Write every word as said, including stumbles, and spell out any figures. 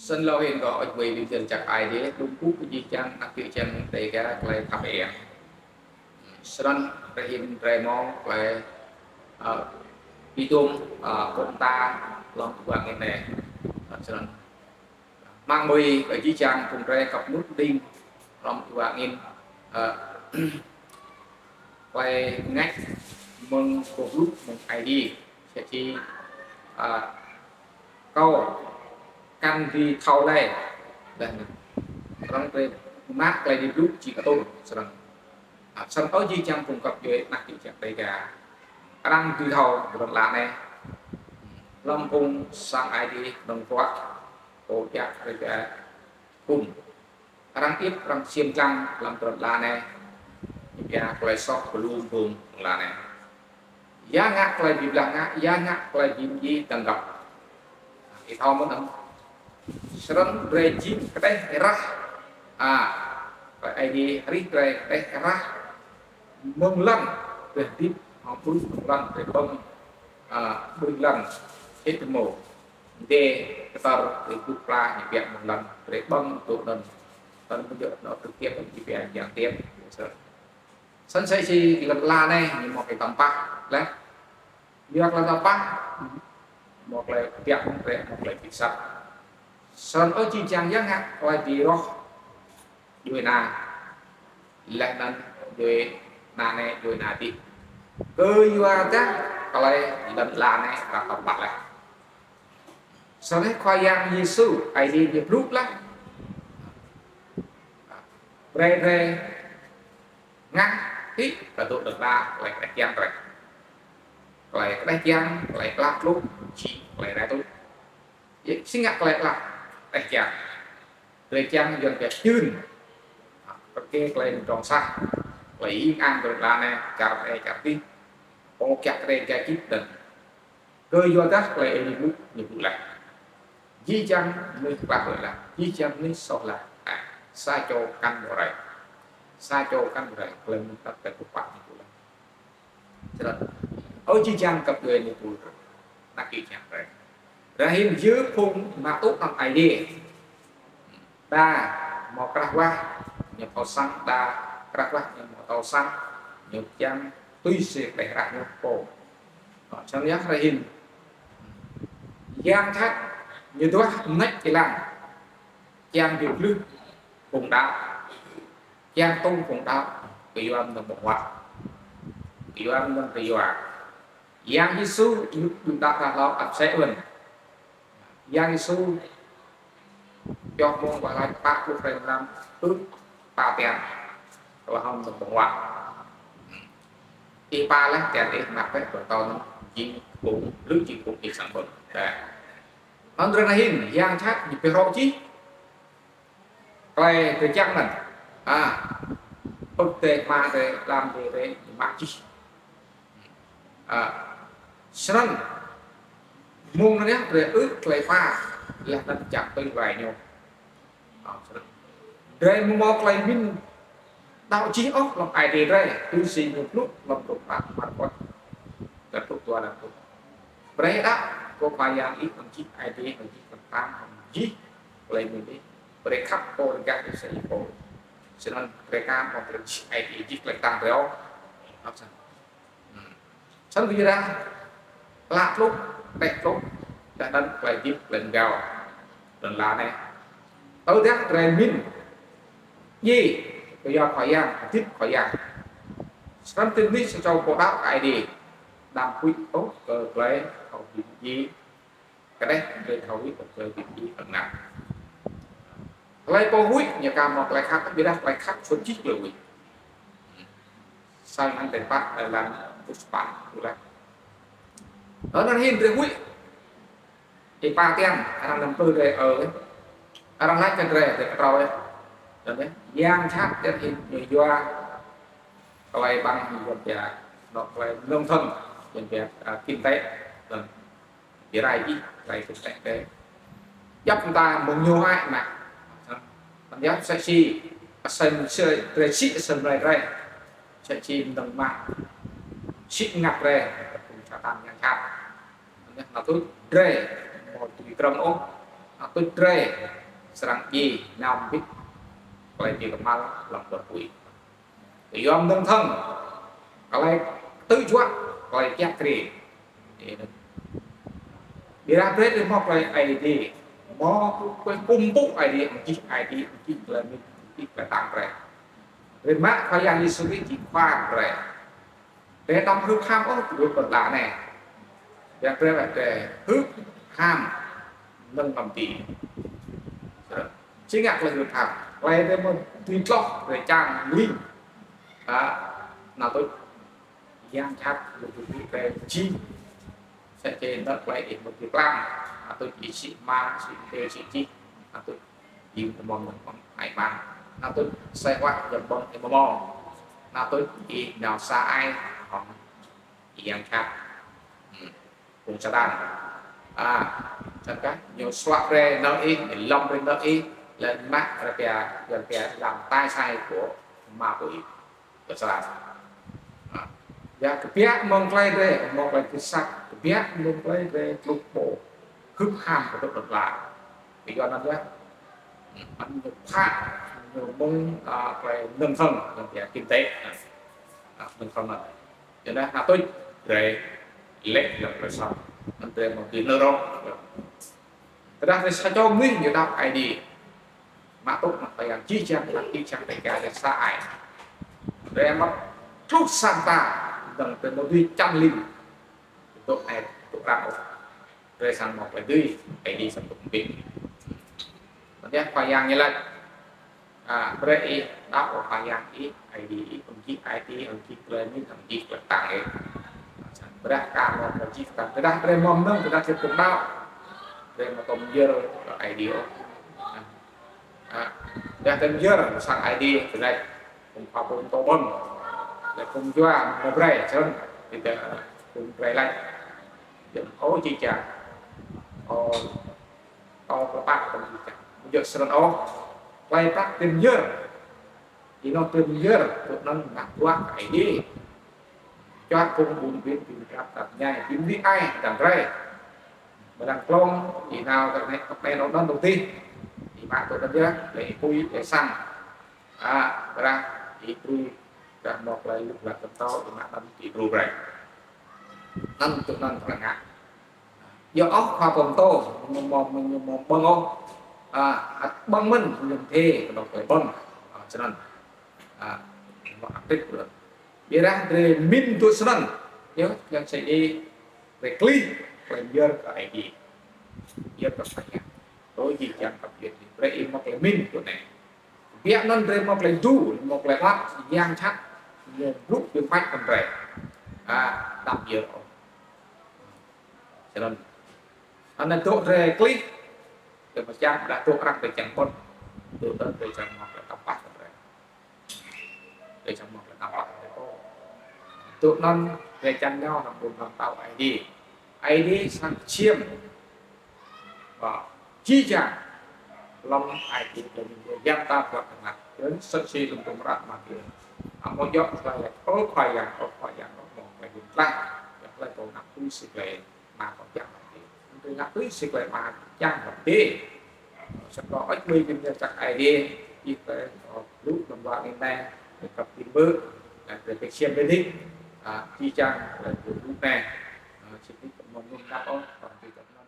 Snăn lŏ hĭn kâo ăt wê bi mjơr jăk Aê Diê, lŏ kkuh kơ jih jang, anak čô jih jang Dega klei khăp êng. Snăn drei hĭn drei mâo klei, ơ, bi tuôm, ơ, ƀuôn ta hlăm êwa angĭn anei. Snăn mă mui kơ jih jang phung drei kăp mŭt đing hlăm êwa angĭn, ơ, klei ngă mơ̆ng boh blŭ mơ̆ng Aê Diê. Sĕ či, ơ, kâo kăn dưi thâo lei. Leh anăn arăng drei mă klei bi blŭ či kơ tŭ snăn. Ơ, snăn ơ jih jang phung găp djuê anak čô jih jang Dega, arăng dưi thâo hlăm lăn ala anei. Hlăm phung sang Aê Diê hlăm ruă, kâo čiăng drei gơ̆ kum. Arăng ĭp, arăng ksiêm dlăng hlăm tlâo lăn anei. Ñu pia klei soh kluôm dhuôm lăn anei. Ya ngă klei bi blah ngă, ya ngă klei bi mdjiê dơ̆ng găp. Ih thâo mơ̆n ơh. Snăn drei jing kđeh êrah. A, klei Aê Diê hrih drei kđeh êrah. Mơ̆ng lăn drei hdĭp, hŏng ƀuôn mơ̆ng lăn drei ƀơ̆ng, a, ƀuôn lăn, sĭt mơ̆. Dê kơ tơr drei kŭp pla ñu pia mơ̆ng lăn drei ƀơ̆ng tŭ anăn. Tơl mơ̆ng djŏ anăn trực tiếp ñu pia gián tiếp. Snăn sĕ si lăn ala anei ñu mâo klei tăm pah leh. Yua klei tăm pah, mâo klei kbiă mơ̆ng drei, mâo klei bi sat. Snăn ơ jih jang ya ngă klei bi roh djuê ana. Leh anăn djuê ana anei, djuê ana dih. Kyuadah klei lăn ala anei arăng tăm pah leh. Snăn Khua Yang Yêsu, Aê Diê ñu blŭ leh. Brei drei ngă hĭ kơ dôk dơ̆ng đa klei kđeh čiăng drei. Klei kđeh čiăng, klei klah kluh, či klei rai tuč. Yơh, si ngă klei klah, kđeh čiăng. Drei čiăng yuăn pia čưn. Kơ klei mdrŏng sah. Klei hing ang drei lăn anei, čar anei, čar dih. Pô kiă kriê ga čĭt dơ̆ng. Kyuadah klei Aê Diê blŭ, ñu blŭ leh. Jih jang mnuih klah leh. Jih jang mnuih soh leh. A, sa čô kăn mâo rai. Sa čô kăn mâo rai. Klei mngač kơ kpă ñu blŭ leh. Snăn ơ jih jang găp djuê ñu blŭ. Anak čô jih jang drei. Drei hĭn jing phung mă tŭ anăn Aê Diê. Đa mâo krah wah, ñu thâo săng, đa krah wah, ñu mâo thâo săng, ñu čiăng tui si klei hră ñu pô. Ơ, snăn yơh drei hĭn. Yang jhat ñu duah mnêč êlan. Čiăng bi blư̆ phung đăo. Čiăng tŭng phung đăo. Kyua mnơ̆ng ƀơ̆ng huă. Kyua mnơ̆ng kyua. Yang Yêsu ñu đăo hlâo ăt sĕ ŭn. Yang Yêsu pioh mông wah lač pă pluh hrei mlam tŭ pă tian. Kơ hŏng mnơ̆ng ƀơ̆ng huă. Ih pă leh tian ih mă pĕ kơ tâo anăn jing kông, lưh jing kông ih sang ƀơ̆ng. Đa. Anăn drei hĭn, yang jhat ñu bi rŏ jih. Klei drei čiăng anăn. A, pơ̆k drei, hma drei, lam drei, drei, ñu mă jih. A, snăn, mông anăn yơh drei ư̆ klei pă, leh anăn čiăng tui klei ñu. A, snăn. Drei mâo klei mĭn đăo jih ôh hlăm ai tiê drei, tui si ñu blŭ hlăm dôk pă, pă pă. Kơ dôk dua lăm dôk. Brei đăo kơ Khua Yang ih hlăm jih ai tiê, hlăm jih hlăm tang, hlăm jih klei mĭn ih. Brei khăp pô riêng gah ih sa ih pô. Snăn brei ka mâo klei jih ai tiê jih klei ktang brei ôh. Ăt snăn. Hmm. Snăn bi dah klă tluh, tĕ tluh, dah anăn klei hdĭp, klei mgao. Lăn ala anei. Tơdah drei mĭn djiê, kyua Khua Yang, hdĭp Khua Yang. Snăn tĭng mnuih sa čô pô đăo kơ Aê Diê. Đăm huĭ ôh kơ klei thâo bi mdjiê. Kđeh drei thâo huĭ kơ klei bi mdjiê hlăm anăn. Hlei pô huĭ ñu ka mâo klei khăp, ƀiădah klei khăp suôt jih klei huĭ. Sa anăn drei pă, ơ, lăn pus pă, tu leh. Ơ, anăn hĭn drei huĭ. Ih pă tian, arăng năm pơ drei ơ. Arăng lač kơ drei, drei ktrâo ơ. Anăn yơh, yang jhat tian hĭn ñu yua klei ƀăng ñu yua pia, anôk klei nông thôn, yua pia, a, kinh tế. Anăn bi rai jih, klei kinh tế drei. Djăp mta mơ̆ng ñu ai mă. Anăn yơh msĕ si, asei mlei drei si, asei mlei drei. Msĕ si mnơ̆ng mă. Si mngăt drei, phung Satan yang jhat. Anăn yơh nao tuč drei, mâo tui krơ̆ng ôh. A, tuč drei srăng djiê nao mbĭt klei bi kmhal hlăm dôk pui. Kyua mnơ̆ng thơ̆ng, klei ktư̆ juă, klei kiă kriê. Ƀiădah drei, drei mâo klei Aê Diê, mâo klei kkuh mpŭ Aê Diê, mjih Aê Diê, mjih klei mĭn, mjih klei ktang drei. Drei mă Khua Yang Yêsu Krist jing Khua drei. Drei đăm hưp ham ôh, dôk ƀơ̆ng lăn anei. Ƀiădah drei, drei hưp ham mnơ̆ng hlăm ti. Či ngă klei hưp ham. Klei drei mâo dưi tloh, drei čiăng lĭng. A, nao tuč. Yang jhat, drei jing. Sa čê nao klei ih mâo dưi klam. Nao tuč ih sĭ hma, sĭ mdê, sĭ jih. Nao tuč ih mâo mnơ̆ng ai mang. Nao tuč asei huă, jăm ƀơ̆ng ih mâo mâo. Nao tuč ih nao sa ai hŏng yang jhat. Hmm. Phung Satan. A, snăn kah, ñu suă brei nao ih, ñu lăm brei nao ih, leh anăn mă brei pia, leh pia hlăm tay sai của ma quỷ. Kơ Satan. A. Ya kbiă mơ̆ng klei drei, mơ̆ng klei kơ sat, kbiă mơ̆ng klei drei tluh pô. Hưp ham kơ dôk đơ̆ng lăn. Kyua anăn yơh. Anăn ñu phă, ñu mơ̆ng, a, klei mnơ̆ng thơ̆ng, anăn pia kinh tế. A, mnơ̆ng thơ̆ng anăn. Ƀiădah nao tuč drei lĕ hlăm klei soh. Anăn drei mâo dưi nao rŏng. Tơdah drei sa čô mnuih ñu đăo Aê Diê. Mă tŭ mă Khua Yang jih jang, mă jih jang tơdah drei sa ai. Drei mă tluh sang ta, dơ̆ng drei mâo dưi čan lĭng. Dôk ai, dôk răng ôh. Drei srăng mâo klei dưi, Aê Diê srăng dôk mbĭt. Anăn yơh Khua Yang ñu lač. A, brei ih đăo Khua Yang ih, Aê Diê ih, hŏng jih ai tiê, hŏng jih klei mĭn, hŏng jih klei ktang ih. Ƀiădah ka mâo klei jih ktang. Tơdah drei mâo mnơ̆ng, tơdah drei phung đăo. Drei mâo tŭm myơr kơ Aê Diê ôh. A, tơdah drei myơr sang Aê Diê, tơdah phung khua pô mtô ƀơ̆ng. Leh phung yua mâo brei, snăn, tơdah phung brei lač. Jing ôh jih jang. Ôh, Ơ, klei pap kơ jih jang. Amâo djŏ snăn ôh. Klei pap drei myơr. Ênoh drei myơr, tŭ anăn ngă bruă kơ Aê Diê. Čuă phung ƀun ƀin, ƀin krăp, krăp mñai, ƀin mđĭ ai, dăng drei. Mdăng klông, ênoh drei anei, kăp anei, anăn, anăn, dôk dih. Ih mă tŭ anăn yơh, leh ih pui, leh sang. A, ƀiădah, ih brei, dah mâo klei luk lak kơ mtâo, ih mă anăn, ih brei brei. Anăn tŭ anăn klei ngă. Yơh ôh khua pô mtô, ñu mâo, ñu mâo ƀơ̆ng ôh. A, ăt ƀơ̆ng mơ̆n, ñu mdê, kơ dôk klei ƀơ̆ng. A, snăn. A, mâo aktif kơ. Ƀiădah drei mĭn tŭ snăn. Yơh, yang sa ih, drei klih, klei myơr kơ Aê Diê. Myơr kơ Khua Yang. Tui jih jang kăp yơh. Brei ih mâo klei mĭn tŭ anei. Kbiă anăn drei mâo klei dŭ, mâo klei hlăp, yang jhat, ñu blŭ bi măt kơ drei. A, đăm myơr ôh. Snăn. Anăn dôk drei klih, drei mčang, dah dôk arăng drei čiăng ƀuh. Dôk anăn drei čiăng mâo klei tăm pah kơ drei. Drei čiăng mâo klei tăm pah kơ drei pô. Dôk anăn drei čiăng nao hlăm ƀuôn hlăm mtao Aê Diê. Aê Diê srăng čiêm. Ba, jih jang. Hlăm Aê Diê klei mĭn yang ta bruă tơnah. Yơh, sĭt si hlăm tum ră mă yơh. Amâo djŏ klei lač, ơ Khua Yang, ơ Khua Yang, ơ mâo klei mĭn tlah. Yơh klei kâo ngă tui si klei Ama kâo čiăng hlăm ti. Tui ngă tui si klei Ama čiăng hlăm ti. Srăng kâo ăt mĭn mĭn čăk Aê Diê. Ih klei, ơ, lu hlăm wa anei, kăp ti bơ. Klei pek siam bê dik. A, jih jang, klei lu anei. A, sĭt nik kơ mâo mơ̆ng ngă ôh, kâo ti kơ mơ̆ng.